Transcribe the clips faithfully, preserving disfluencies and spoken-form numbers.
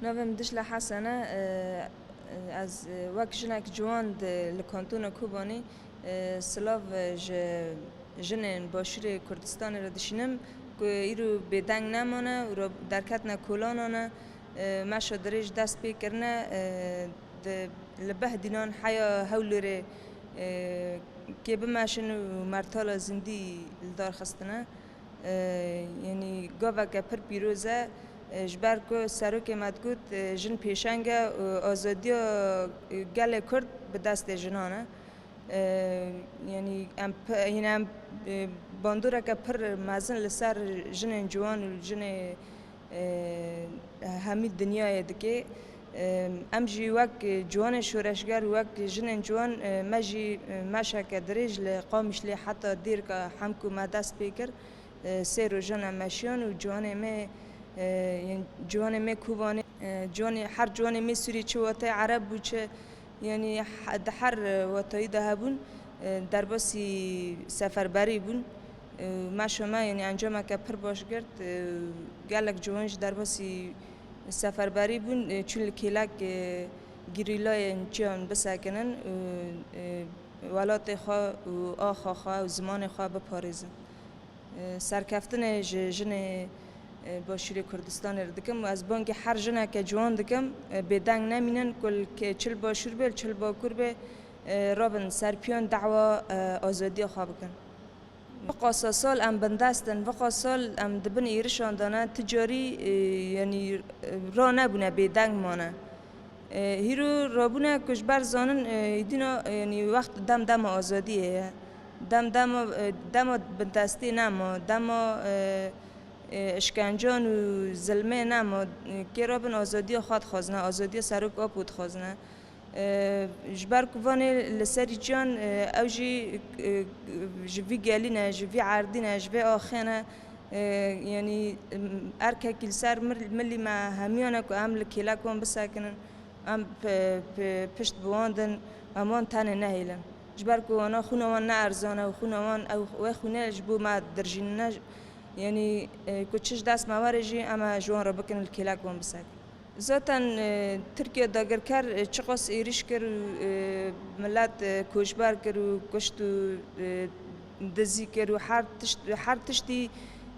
Navê min Dişla Hesen e. E, ez, e, wek jinek ciwan di, li Kantona Kobanê, e, silav, e, ji jinên Başûrê Kurdistanê re dişînim ku îro bêdeng nemane û re-, derketine kolanan e. E, meşa dirêj dest pê kirine, e, di, li Behdînan heya Hewlêrê, e, kê bimeşin û mertala zindî li dar xistine. E, yanî gaveke pir pîroz e, e, ji ber ku serokê me digot, e, jin pêşeng e û azadiya, e, gelê Kurd bi destê jinan e. E, yanî em pe-, yanî em, e, bandoreke pir mezin li ser jinên ciwan û jinê, e, hemî dinyayê dike. E, em jî wek ciwanê şoreşger û wek jinên ciwan, e, me jî, e, meşeke dirêj li Qamişlê heta Dêrka Hemko me dest pê kir. E, sê rojan em meşiyan û ciwanê me, e, yên ciwanê me Kobanê, e, ciwanê, her ciwanê me Sûrî, çi wateyê Ereb bû, çi, yanî he-, di her watayî de hebûn, e, derbasî seferberî bûn. E, meşa me, yanî encameke pir baş girt. E, gelek ciwan jî derbasî seferberî bûn, e, çûn li kêlek, e, gerîlayên çiyan bisekinin û, e, welatê xwe û axa xwe û zimanê xwe biparêzin. E, serkeftinê ji jinê, e, Başûrê Kurdistanê re dikim û ez bangê her jineke ciwan dikim, e, bêdeng nemînin ku li ke-, çi li Başûr be, çi li Bakur be, e, rabin ser piyan dawa, e, azadiya xwe bikin. Biqasa sal em bindest in, biqasa sal em di bin êrişan de ne, ti carî, e, yanî, e, ranebûne, bêdeng mane. E, hîro rabûne ku ji ber zanin, e, îdîna, e, yanî wext dem dema azadiyê ye. Dem dema, e, dema bindestê nema, dema, e, e, işkencan û zilmê nema, e, kê rabin azadiya xwe dixwazine, azadiya Serok Apo dixwazine. E, ji ber ku vanê li serî çiyan, e, ew jî, e, ji vî gelî ne, ji vî erdî ne, ji vê axê ne. E, yanî, em, erkekî li ser mir-, milî me hemiyan e ku em li kêlek wan bisekinin, em pi-, pi-, pişt bi wan din, em wan tenê nehêlin. Ji ber ku wana xwîna wan ne erzan e û xwîna wan ew, wê xwînê ji bo me dirjînine, yanî, e, ku çi ji dest me were jî em e ji wan re bikin, li kêlek wan bisekin. Zaten, e, Tirkiye dagirker, e, çiqas êrîş kir û, e, milet, e, koçber kir û kuşt û, e, dizî kir û her tişt, her tiştî,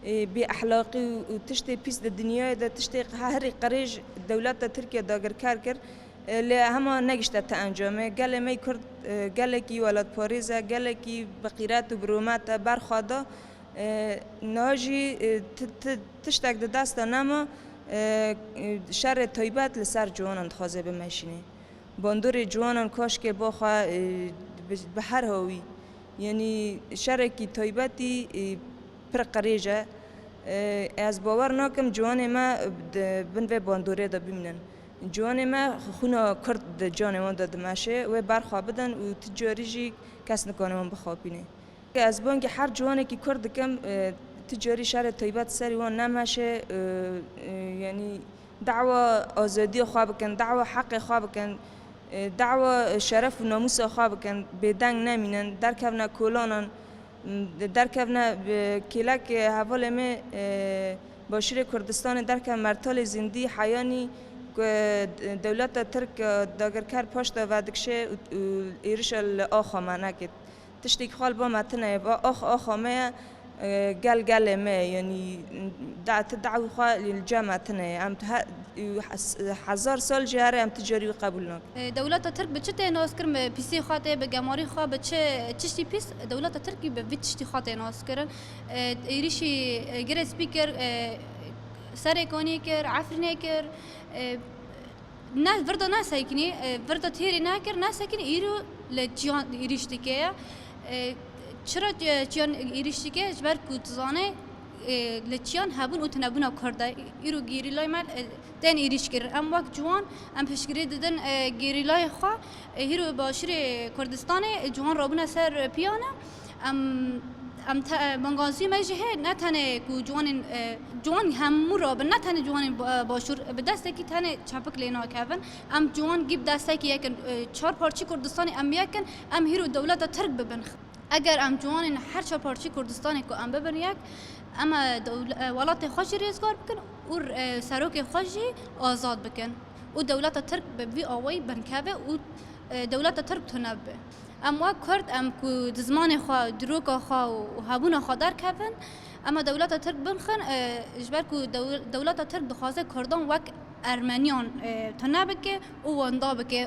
e, bêexlaqî û, û tiştê pîs di dinyayê de, tiştê herî qirêj dewleta Tirkiye dagirker kir. E, lê hema negişte ti encamê. Gelê me Kurd, e, gelekî welatparêz e, gelekî bi qîret û bi rûmet e, berxwe da. E, niha jî, e, ti, ti, tiştek di dest de nema, e, e, şerê taybet li ser ciwanan dixwaze bimeşîne. Bandorê ciwanan kaşkê bo xwe, e, bi, bi her hawî. Yanî şerekî taybetî, e, pir qirêj e. E, ez bawer nakim ciwanê me di bin vê bandorê de bimînin. Ciwanê me xwîna Kurd di canê wan de dimeşe, wê berxwe bidin û ti carî jî kes nikane wan bixapîne. Ez bangê her ciwanekî Kurd dikim, e, ti carî şerê taybet serî wan nemeşe, e, e, yanî dawa azadiya xwe bikin, dawa heqê xwe bikin, e, dawa şeref û namûsa xwe bikin, bêdeng nemînin, derkevne kolanan, m, derkevne bi kêlek, e, hevalê me, e, Başûrê Kurdistanê derkevin mertalê zindî, heyanî ku, e, dewleta Tirk, e, dagirker paş de vedikşe û, û êrişa li axa me neke. Tiştekî xwe li ba me tune ye, va ax axa me ye, e, gel gelê me ye, yanî da-, ti dawî xwe li cem me tune ye. Em he-, hes-, hezar sal jî here em ti carî wî qebûl nakin. E, dewleta Tirk bi çi tê naskirin? Bi pîsê xwe tê, bi gemarî xwe, bi çi, çiştî pîs dewleta Tirk bi vî tiştî xwe tê naskirin. E, êrîşî, e, Girê Spî kir, e, Serêkanî kir, Efrînê kir, e, Ne, vir de nesekinî, e, vir de têrê nekir, nesekinî, îro li çiyan êrîş dike ye. E, çira, e, çiyan êrîş dike? Ji ber ku dizane, e, li çiyan hebûn û tunebûna Kurd e. Îro gerîlayê me, e, tên êrîş kirin. Em wek ciwan, em piştgirî didin, e, gerîlayê xwe. E, hîro Başûrê Kurdistanê, e, ciwan rabûne ser piyane. Em, em te-, bangazî me jî heye, ne tenê ku ciwanên, e, ciwan hemû rabin, ne tenê ciwanên ba-, başûr, bi destekî tenê çepik lê nakevin. Em ciwan gî bi destekî yekin, e, çar parçî Kurdistanê em yekin, em hîro dewleta Tirk bibin. Eger em ciwanên her çar parçî Kurdistanê ku em bibin yek, em, e, dewle-, e, welatê xwe jî rêzgar bikin. û, e, serokê xwe jî azad bikin û dewleta Tirk bi vî awayî binkeve û, e, dewleta Tirk tune bibe. Em wek Kurd, em ku di zimanê xwe, dîroka xwe û hebûna xwe derkevin, em ê dewleta Tirk binxin, e, ji ber ku dew-, dewleta Tirk dixwaze Kurdan wek Ermeniyan, e, tune bike û wenda bike.